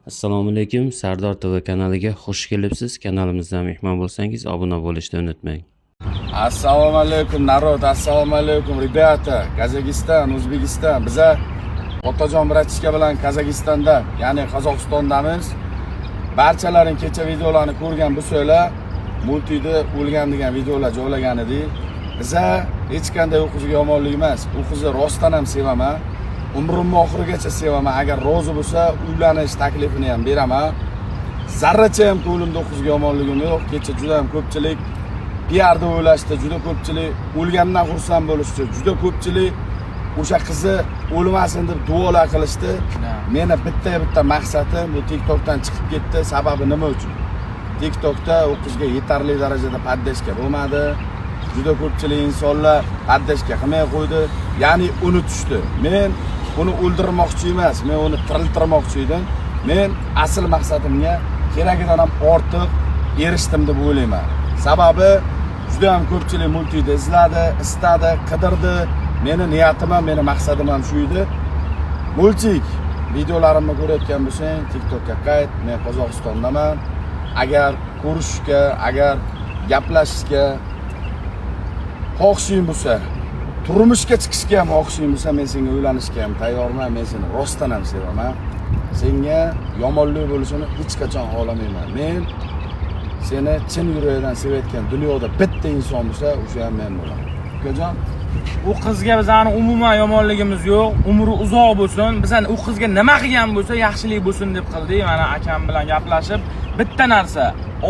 Assalomu alaykum, Sardor TV kanaliga xush kelibsiz. Kanalimizda mehmon bo'lsangiz, obuna bo'lishni unutmang. Assalomu alaykum, народ, assalomu alaykum, ребята, Qozog'iston, O'zbekiston. Biza Otajon братишка bilan Qozog'istonda, ya'ni Qozog'istondamiz. Barchalaring kecha videolarni ko'rgan bo'lsanglar, multida o'lgan degan videolar joylagan edik. Biza hech qanday u qizga yomonlik emas. U qizni rostdan ham sevaman. Umrimni oxirigacha sevaman. Agar rozi bo'lsa, uylanish taklifini ham beraman. Zarracha ham ko'nglimda u qizga yomonligim yo'q. Kecha juda ham ko'pchilik piar deb o'ylashdi, juda ko'pchilik o'lgandan xursand bo'lishdi, juda ko'pchilik o'sha qizni o'lmasin deb duolar qilishdi. Meni bitta bitta maqsadim bu TikTokdan chiqib ketdi. Sababi nima uchun? TikTokda u qizga yetarli darajada поддержка bo'lmadi. Juda ko'pchilik insonlar поддержка qilmay qo'ydi, ya'ni unutishdi. Men uni o'ldirmoqchi emas, men uni tiriltirmoqchi edim. Men asl maqsadimga keragidan ham ortiq erishdim deb o'ylayman. Sababi juda ham ko'pchilik multida izladi, istadi, qidirdi. Meni niyatim ham, meni maqsadim ham shu edi. Multik, videolarimni ko'rayotgan bo'lsang, TikTokka qayt. Men Qozog'istondaman. Agar ko'rishishga, agar gaplashishga xohishing bo'lsa, turmushga chiqishga ham xohishing bo'lsa, men senga uylanishga ham tayyorman. Men seni rostdan ham sevaman. Senga yomonlik bo'lishini hech qachon xohlamayman. Men seni chin yurakdan sevayotgan dunyoda bitta inson bo'lsa, o'sha ham men bo'laman, ukajon. U qizga bizani umuman yomonligimiz yo'q, umri uzoq bo'lsin. Bizani u qizga nima qilgan bo'lsa, yaxshilik bo'lsin deb qildik. Mana akam bilan gaplashib, bitta narsa: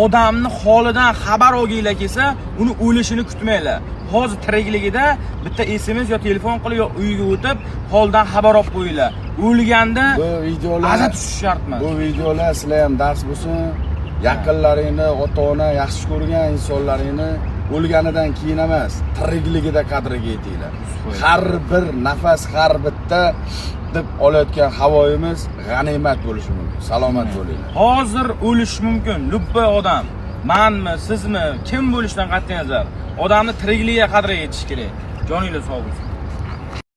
odamni holidan xabar olginglar kelsa, uni o'lishini kutmanglar. Hozir tirikligida bitta SMS yo telefon qilib yo uyiga o'tib, holidan xabar olib qo'yinglar. O'lganda Bu videolar aza tushish shart emas. Bu videolar sizlar ham dars bo'lsin. Yaqinlaringni, ota ona yaxshi ko'rgan insonlaringni o'lganidan keyin emas, tirikligida qadriga yetinglar. Har bir nafas, har bitta deb olayotgan havoyimiz g'animat bo'lishi mumkin. Salomat bo'linglar. Hozir o'lish mumkin любой odam, manmi, sizmi, kim bo'lishidan qat'iy nazar, odamni tirikligiga qadriga yetish kerak. Joninglar sog' bo'lsin.